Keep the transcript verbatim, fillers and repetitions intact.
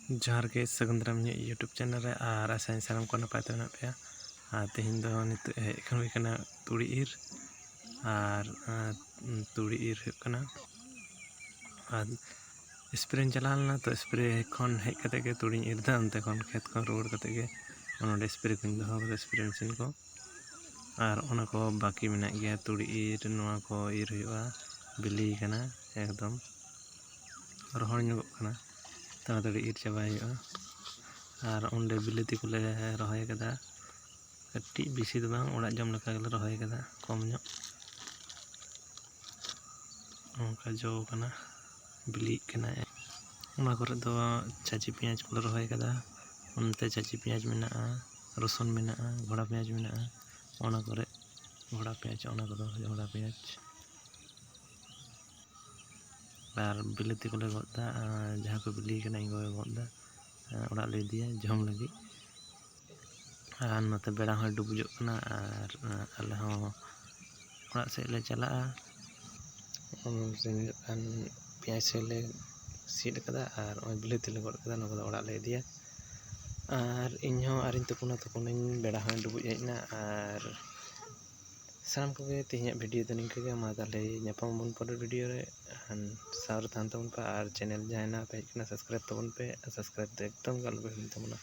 ᱡᱚᱦᱟᱨ ᱜᱮ, ᱥᱟᱹᱜᱩᱱ ᱫᱟᱨᱟᱢ ᱤᱧᱟᱹᱜ YouTube ᱪᱮᱱᱮᱞ ᱨᱮ᱾ ᱟᱨ ᱟᱥᱟᱧ ᱥᱟᱱᱟᱢ ᱠᱚ ᱱᱟᱯᱟᱭ ᱛᱮ ᱢᱮᱱᱟᱜ ᱯᱮᱭᱟ᱾ ᱟᱨ ᱛᱮᱦᱮᱧ ᱫᱚ ᱱᱤᱛᱚᱜ ᱦᱮᱡ ᱦᱩᱭ ᱠᱟᱱᱟ ᱛᱩᱲᱤ ᱤᱨ᱾ ᱟᱨ ᱟᱨ ᱛᱩᱲᱤ ᱤᱨ ᱦᱩᱭᱩᱜ ᱠᱟᱱᱟ᱾ ᱟᱨ ᱥᱯᱨᱮᱧ ᱪᱟᱞᱟᱣ ᱞᱮᱱᱟ, ᱛᱚ ᱥᱯᱨᱮ ᱠᱷᱚᱱ ᱦᱮᱡ ᱠᱟᱛᱮ ᱜᱮ ᱛᱩᱲᱤᱧ ᱤᱨ ᱮᱫᱟ᱾ ᱚᱱᱛᱮ ᱠᱷᱚᱱ ᱠᱷᱮᱛ ᱠᱷᱚᱱ ᱨᱩᱣᱟᱹᱲ ᱠᱟᱛᱮ ᱜᱮ ᱱᱚᱰᱮ ᱥᱯᱨᱮ ᱠᱚᱧ ᱫᱚᱦᱚ ᱠᱟᱫᱟ, ᱥᱯᱨᱮ ᱢᱮᱥᱤᱱ ᱠᱚ᱾ ᱟᱨ ᱚᱱᱟ ᱠᱚ ᱵᱟᱹᱠᱤ ᱢᱮᱱᱟᱜ ᱜᱮᱭᱟ, ᱛᱩᱲᱤ ᱤᱨ, ᱱᱚᱣᱟ ᱠᱚ ᱤᱨ ᱦᱩᱭᱩᱜᱼᱟ᱾ ᱵᱤᱞᱤ ᱠᱟᱱᱟ, ᱮᱠᱫᱚᱢ ᱨᱚᱦᱚᱲ ᱧᱚᱜᱚᱜ ᱠᱟᱱᱟ, ᱛᱟᱲᱟᱛᱟᱲᱤ ᱤᱨ ᱪᱟᱵᱟᱭ ᱦᱩᱭᱩᱜᱼᱟ᱾ ᱟᱨ ᱚᱸᱰᱮ ᱵᱤᱞᱟᱹᱛᱤ ᱠᱚᱞᱮ ᱨᱚᱦᱚᱭ ᱠᱟᱫᱟ, ᱠᱟᱹᱴᱤᱡ, ᱵᱮᱥᱤ ᱫᱚ ᱵᱟᱝ, ᱚᱲᱟᱜ ᱡᱚᱢ ᱞᱮᱠᱟ ᱜᱮᱞᱮ ᱨᱚᱦᱚᱭ ᱠᱟᱫᱟ, ᱠᱚᱢ ᱧᱚᱜ᱾ ᱚᱱᱠᱟ ᱡᱚ ᱠᱟᱱᱟ, ᱵᱤᱞᱤᱜ ᱠᱟᱱᱟ᱾ ᱚᱱᱟ ᱠᱚᱨᱮ ᱫᱚ ᱪᱟᱹᱪᱤ ᱯᱮᱸᱭᱟᱡᱽ ᱠᱚᱞᱮ ᱨᱚᱦᱚᱭ ᱠᱟᱫᱟ, ᱚᱱᱛᱮ ᱪᱟᱹᱪᱤ ᱯᱮᱸᱭᱟᱡᱽ ᱢᱮᱱᱟᱜᱼᱟ, ᱨᱚᱥᱩᱱ ᱢᱮᱱᱟᱜᱼᱟ, ᱜᱷᱚᱲᱟ ᱯᱮᱸᱭᱟᱡᱽ ᱢᱮᱱᱟᱜᱼᱟ᱾ ᱚᱱᱟ ᱠᱚᱨᱮ ᱜᱷᱚᱲᱟ ᱯᱮᱸᱭᱟᱡᱽ, ᱚᱱᱟ ᱠᱚᱫᱚ ᱜᱷᱚᱲᱟ ᱯᱮᱸᱭᱟᱡᱽ᱾ ᱟᱨ ᱵᱤᱞᱟᱹᱛᱤ ᱠᱚᱞᱮ ᱜᱚᱫ ᱮᱫᱟ, ᱟᱨ ᱡᱟᱦᱟᱸ ᱠᱚ ᱵᱤᱞᱤ ᱠᱟᱱᱟ, ᱤᱧ ᱜᱚᱭ ᱜᱚᱫ ᱮᱫᱟ, ᱚᱲᱟᱜ ᱞᱮ ᱤᱫᱤᱭᱟ ᱡᱚᱢ ᱞᱟᱹᱜᱤᱫ᱾ ᱟᱨ ᱱᱚᱛᱮ ᱵᱮᱲᱟ ᱦᱚᱸᱭ ᱰᱩᱵᱩᱡᱚᱜ ᱠᱟᱱᱟ, ᱟᱨ ᱟᱞᱮ ᱦᱚᱸ ᱚᱲᱟᱜ ᱥᱮᱫ ᱞᱮ ᱪᱟᱞᱟᱜᱼᱟ᱾ ᱧᱮᱞᱚᱜ ᱠᱟᱱ ᱯᱮᱸᱭᱟᱡᱽ ᱥᱮᱫ ᱞᱮ ᱥᱤᱫ ᱠᱟᱫᱟ, ᱟᱨ ᱱᱚᱜᱼᱚᱭ ᱵᱤᱞᱟᱹᱛᱤ ᱞᱮ ᱜᱚᱫ ᱠᱟᱫᱟ, ᱱᱚᱣᱟ ᱠᱚᱫᱚ ᱚᱲᱟᱜ ᱞᱮ ᱤᱫᱤᱭᱟ᱾ ᱟᱨ ᱤᱧ ᱦᱚᱸ ᱟᱹᱣᱨᱤᱧ ᱛᱩᱯᱩᱱᱟ, ᱛᱩᱯᱩᱱᱟᱹᱧ, ᱵᱮᱲᱟ ᱦᱚᱸᱭ ᱰᱩᱵᱩᱡ ᱦᱮᱡ ᱮᱱᱟ᱾ ᱟᱨ ᱥᱟᱱᱟᱢ ᱠᱚᱜᱮ ᱛᱮᱦᱮᱧᱟᱜ ᱵᱷᱤᱰᱤᱭᱳ ᱫᱚ ᱱᱤᱝᱠᱟᱹ ᱜᱮ᱾ ᱢᱟ ᱛᱟᱦᱞᱮ ᱧᱟᱯᱟᱢ ᱟᱵᱚᱱ ᱯᱚᱨᱮᱨ ᱵᱷᱤᱰᱤᱭᱳ ᱨᱮ᱾ ᱥᱟᱶ ᱨᱮ ᱛᱟᱦᱮᱱ ᱛᱟᱵᱚᱱ ᱯᱮ, ᱟᱨ ᱪᱮᱱᱮᱞ ᱡᱟᱦᱟᱸᱭ ᱱᱟᱣᱟ ᱯᱮ ᱦᱮᱡ ᱠᱟᱱᱟ, ᱥᱟᱵᱥᱠᱨᱟᱭᱤᱵᱽ ᱛᱟᱵᱚᱱ ᱯᱮ, ᱥᱟᱵᱥᱠᱨᱟᱭᱤᱵᱽ ᱫᱚ ᱮᱠᱫᱚᱢ ᱜᱮ ᱟᱞᱚ ᱯᱮ ᱦᱤᱲᱤᱧ ᱛᱟᱵᱚᱱᱟ᱾